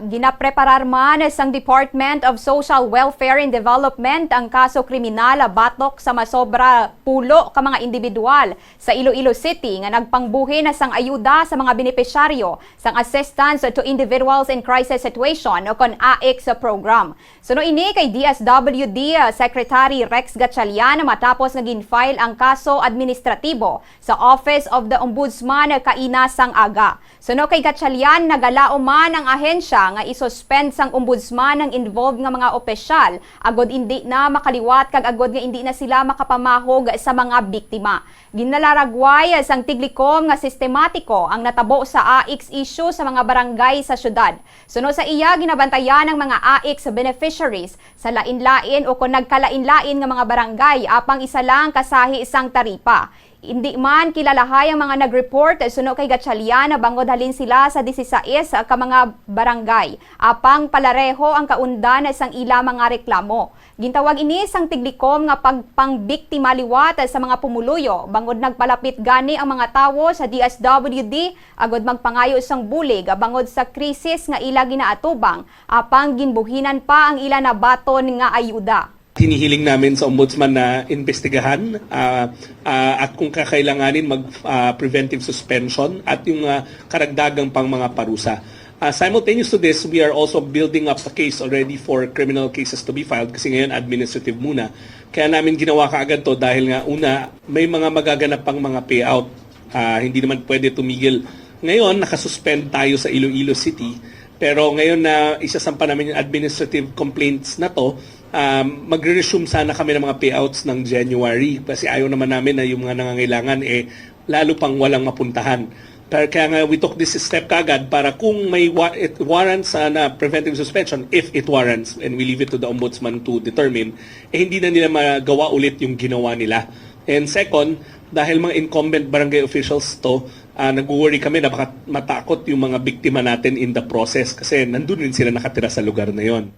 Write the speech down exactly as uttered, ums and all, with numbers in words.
Ginapreparar man sang Department of Social Welfare and Development ang kaso kriminal batok sa masobra pulo ka mga individual sa Iloilo City nga nagpangbuhin sang ayuda sa mga benepisyaryo sang Assistance to Individuals in Crisis Situation o kon AICS program. Suno ini kay D S W D Secretary Rex Gatchalian matapos nga gin-file ang kaso administratibo sa Office of the Ombudsman kaina sang aga. Suno kay Gatchalian, nagalaom man ang ahensya nga i-suspend sang ombudsman ang involved nga mga opisyal agod indi na makaliwat kag agod nga indi na sila makapamahog sa mga biktima. Ginalaragway sang Tiglikom nga sistematiko ang natabo sa AICS issue sa mga barangay sa syudad. Suno sa iya, ginabantayan ang mga AICS beneficiaries sa lain-lain o kon nagkalain-lain nga mga barangay apang isa lang kasahi sang taripa. Indi man kilalahay ang mga nag-report suno kay Gatchalian bangod halin sila sa disisais ka mga barangay, apang palareho ang kaundan sang ila mga reklamo. Gintawag ini sang Tiglikom nga pagpangbiktima liwat sa mga pumuluyo bangod nagpalapit gani ang mga tawo sa D S W D agod magpangayo sang bulig bangod sa krisis nga ila ginaatubang, apang ginbuhinan pa ang ila nabaton nga ayuda. Hinihiling namin sa Ombudsman na imbestigahan, ah, ah, at kung kakailanganin, mag, ah, preventive suspension at yung, ah, karagdagan pang mga parusa. Ah, simultaneous to this, we are also building up a case already for criminal cases to be filed kasi ngayon administrative muna. Kaya namin ginawa kaagad to dahil nga una, may mga magaganap pang mga payout. Ah, hindi naman pwede tumigil. Ngayon, nakasuspend tayo sa Iloilo City. Pero ngayon na isasampa namin yung administrative complaints na to, um, magre-resume sana kami ng mga payouts ng January kasi ayaw naman namin na yung mga nangangailangan eh lalo pang walang mapuntahan. Pero kaya nga we took this step kagad para kung may wa- it warrants uh, na preventive suspension, if it warrants, and we leave it to the ombudsman to determine, eh hindi na nila magawa ulit yung ginawa nila. And second, dahil mga incumbent barangay officials to, uh, nag-worry kami na baka matakot yung mga biktima natin in the process kasi nandun rin sila nakatira sa lugar na yon.